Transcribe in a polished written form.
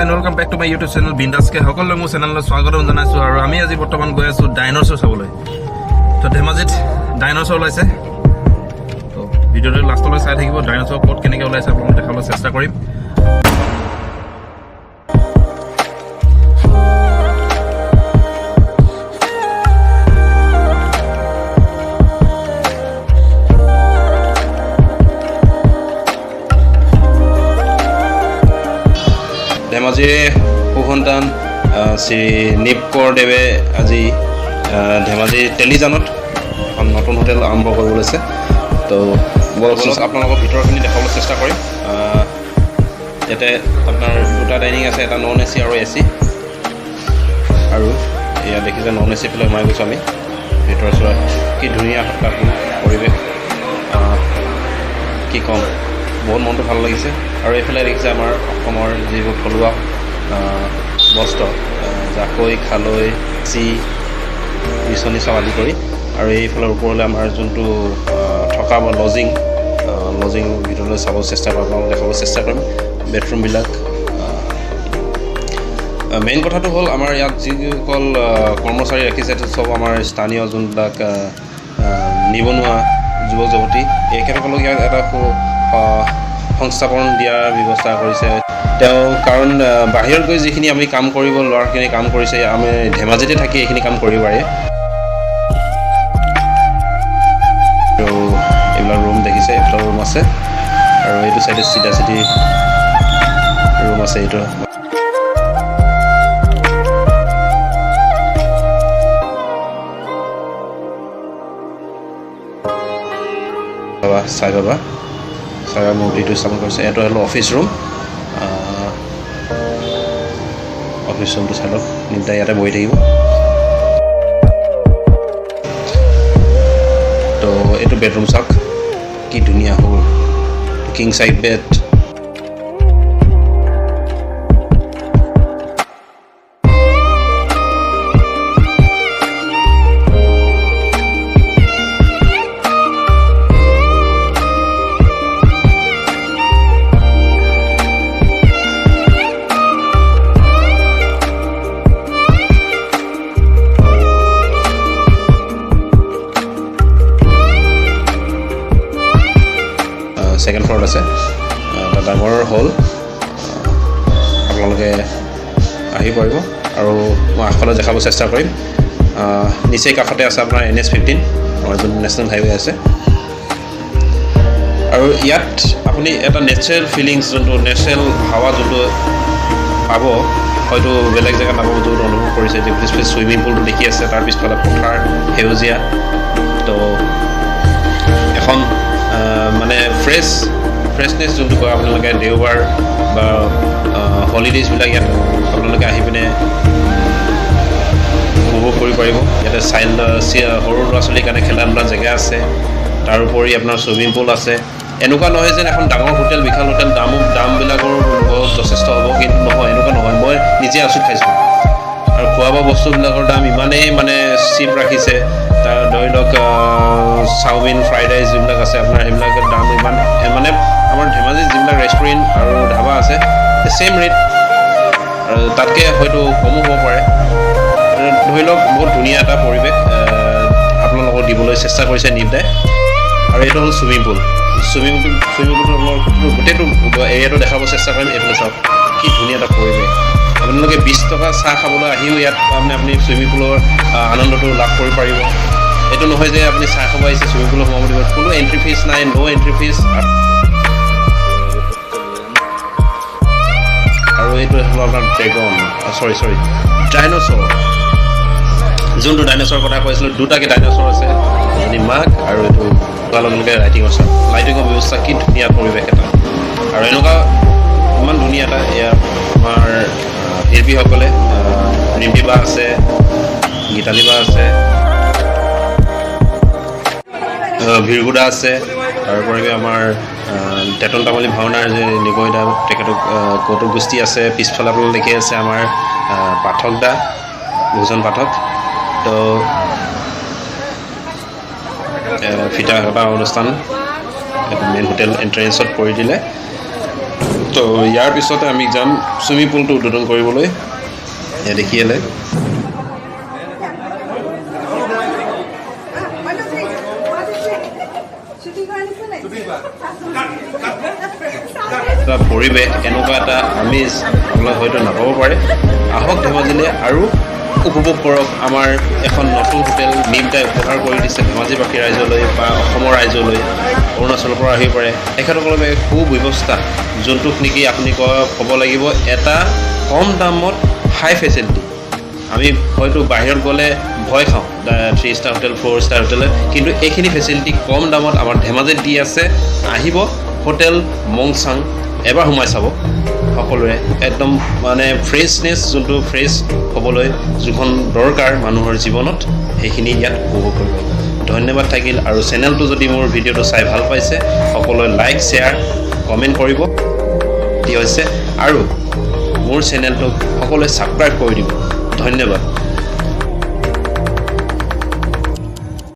And welcome back to my YouTube channel বিন্দাছকে। সকলোৱে মোৰ চেনেললৈ স্বাগতম জনাইছোঁ আৰু আমি আজি বৰ্তমান গৈ আছোঁ ডাইন'ছৰ চাবলৈ। তো ধেমাজিত ডাইন'ছৰ ওলাইছে। তো ভিডিঅ'টো লাষ্টলৈ চাই থাকিব। ডাইন'ছৰ ক'ত কেনেকৈ ওলাইছে আপোনালোক দেখাবলৈ চেষ্টা কৰিম। ধেমাজিৰ সুসন্তান শ্ৰী নিপকৰ দেৱে আজি ধেমাজিৰ তেলিজানত এখন নতুন হোটেল আৰম্ভ কৰিব লৈছে। তো বলকচোন, আপোনালোকৰ ভিতৰখিনি দেখাবলৈ চেষ্টা কৰিম। ইয়াতে আপোনাৰ দুটা ডাইনিং আছে, এটা নন এ চি আৰু এ চি। আৰু এয়া দেখিছে, নন এ চি ফালে সোমাই গৈছোঁ আমি। ভিতৰ চোৱা কি ধুনীয়া এটা পৰিৱেশ, কি ক'ম, বহুত মনটো ভাল লাগিছে। আৰু এইফালে দেখিছে আমাৰ অসমৰ যিবোৰ থলুৱা বস্ত্ৰ, জাকৈ, খালৈ, চি, বিচনী চব আদি কৰি। আৰু এইফালৰ ওপৰলৈ আমাৰ যোনটো থকা বা লজিং ভিতৰলৈ চাব চেষ্টা কৰিম, আপোনালোকক দেখাব চেষ্টা কৰিম বেডৰুমবিলাক। মেইন কথাটো হ'ল আমাৰ ইয়াত যিসকল কৰ্মচাৰী ৰাখিছে, চব আমাৰ স্থানীয় যোনবিলাক নিবনুৱা যুৱক যুৱতী, তেখেতসকলক ইয়াত এটা সংস্থাপন দিয়াৰ ব্যৱস্থা কৰিছে তেওঁ। কাৰণ বাহিৰত গৈ যিখিনি আমি কাম কৰিব, ল'ৰাখিনি কাম কৰিছে, আমি ধেমাজিতে থাকি এইখিনি কাম কৰিব পাৰে। আৰু এইবিলাক ৰুম দেখিছে, এইফালে ৰুম আছে আৰু এইটো চাইডে চিধা চিধি ৰুম আছে। এইটো বাবা, চাই বাবা, চাই বাবা মূৰ্তিটো স্থাপন কৰিছে। এইটো হ'ল অফিচ ৰুম। অফিচ ৰুমটো চাই লওক। নিমটা ইয়াতে বহি থাকিব। তো এইটো বেডৰুম চাওক, কি ধুনীয়া হ'ল, কিং চাইজ বেড। ছেকেণ্ড ফ্ল'ৰত আছে এটা ডাঙৰ হল। আপোনালোকে আহিব পাৰিব আৰু মই আগফালে দেখাব চেষ্টা কৰিম। নিচেই কাষতে আছে আপোনাৰ এনএছ 15, আমাৰ যোনটো নেশ্যনেল হাইৱে আছে। আৰু ইয়াত আপুনি এটা নেচাৰেল ফিলিংছ, যোনটো নেচাৰেল হাৱা যোনটো পাব, হয়তো বেলেগ জেগাত নাপাব, যোনটো অনুভৱ কৰিছে। এতিয়া পিছফালে চুইমিং পুলটো দেখি আছে, তাৰ পিছফালে পথাৰ সেউজীয়া। তো এখন মানে ফ্ৰেছনেছ যোনটো কয়, আপোনালোকে দেওবাৰ বা হলিডেজবিলাক ইয়াত আপোনালোকে আহি পিনে উপভোগ কৰিব পাৰিব। ইয়াতে চাইল্ড, সৰু ল'ৰা ছোৱালীৰ কাৰণে খেলা ধূলা জেগা আছে। তাৰোপৰি আপোনাৰ চুইমিং পুল আছে। এনেকুৱা নহয় যেন এখন ডাঙৰ হোটেল, বিশাল হোটেল, দামবিলাকৰো বহুত যথেষ্ট হ'ব, কিন্তু নহয়, এনেকুৱা নহয়। মই নিজে আচৰিত খাইছোঁ। আৰু খোৱা বোৱা বস্তুবিলাকৰ দাম ইমানেই মানে চিপ ৰাখিছে। তাৰ ধৰি লওক চাওমিন, ফ্ৰাইড ৰাইচ যিবিলাক আছে আপোনাৰ, সেইবিলাকৰ দাম ইমান মানে আমাৰ ধেমাজিত যিবিলাক ৰেষ্টুৰেণ্ট আৰু ধাবা আছে, ছেইম ৰেট আৰু তাতকৈ হয়তো কমো হ'ব পাৰে। ধৰি লওক বহুত ধুনীয়া এটা পৰিৱেশ আপোনালোকক দিবলৈ চেষ্টা কৰিছে নিপদাই। আৰু এইটো হ'ল চুইমিং পুল। চুইমিং পুলটো আপোনালোকৰ গোটেইটো এৰিয়াটো দেখাব চেষ্টা কৰিম। এইফালে চাওক, কি ধুনীয়া এটা পৰিৱেশ। আপোনালোকে 20 টকা চাহ খাবলৈ আহিও ইয়াত মানে আপুনি চুইমিং পুলৰ আনন্দটো লাভ কৰিব পাৰিব। এইটো নহয় যে আপুনি চাহ খাব আহিছে, চুইমিং পুলত সোমাব দিব। কোনো এণ্ট্ৰি ফিজ নাই, ন' এণ্ট্ৰি ফিজ। আৰু এইটো হ'ল আপোনাৰ ড্ৰেগন, চৰি চৰি, ডাইন'ছৰ। যোনটো ডাইন'ছৰ কথা কৈছিলোঁ, দুটাকে ডাইন'ছৰ আছে, এজনী মাক আৰু এইটো কোৱাৰ লগে লগে লাইটিঙৰ চাওক, লাইটিঙৰ ব্যৱস্থা, কি ধুনীয়া পৰিৱেশ এটা। আৰু এনেকুৱা ইমান ধুনীয়া এটা এয়া আমাৰ শিল্পীসকলে, ৰিম্পী বা আছে, গীতালী বা আছে, ভিৰগুদা আছে, তাৰোপৰি আমাৰ টেটন তামুলী ভাওনাৰ যে নিগৈ দা, তেখেতক কৌতুক গোষ্ঠী আছে। পিছফালে আপোনালোকে দেখি আছে আমাৰ পাঠক দা, ভূষণ পাঠক। তো ফিটা কটা অনুষ্ঠান মেইন হোটেল এণ্ট্ৰেঞ্চত কৰি দিলে। তো ইয়াৰ পিছতে আমি যাম চুইমিং পুলটো উদ্বোধন কৰিবলৈ। এয়া দেখিলে। One, two, three. One, two, three. Shooting কৰা নিচিনা নাই? এটা পৰিৱেশ, এনেকুৱা এটা আমেজ আপোনালোকে হয়তো নাপাব পাৰে। আহক ধেমাজিলৈ আৰু উপভোগ কৰক। আমাৰ এখন নতুন হোটেল মিমটাই উপহাৰ কৰি দিছে ধেমাজিবাসী ৰাইজলৈ বা অসমৰ ৰাইজলৈ। অৰুণাচলৰ পৰা আহিব পাৰে, তেখেতসকলৰ বাবে সু ব্যৱস্থা, যোনটোক নেকি আপুনি ক'ব লাগিব এটা কম দামত হাই ফেচিলিটি। আমি হয়তো বাহিৰত গ'লে ভয় খাওঁ three star hotel, four star হোটেলত, কিন্তু এইখিনি ফেচিলিটি কম দামত আমাৰ ধেমাজিত দি আছে। আহিব, হোটেল মংচাং এবাৰ সোমাই চাব। সকলোৰে একদম মানে ফ্ৰেছনেছ, যোনটো ফ্ৰেছ হ'বলৈ যোনখন দৰকাৰ মানুহৰ জীৱনত, সেইখিনি ইয়াত উপভোগ কৰিব। ধন্যবাদ থাকিল। আৰু চেনেলটো যদি মোৰ ভিডিঅ'টো চাই ভাল পাইছে, সকলোৱে লাইক, শ্বেয়াৰ, কমেণ্ট কৰিব হৈছে আৰু মোৰ চেনেলটোক সকলোৱে ছাবস্ক্ৰাইব কৰি দিব। ধন্যবাদ।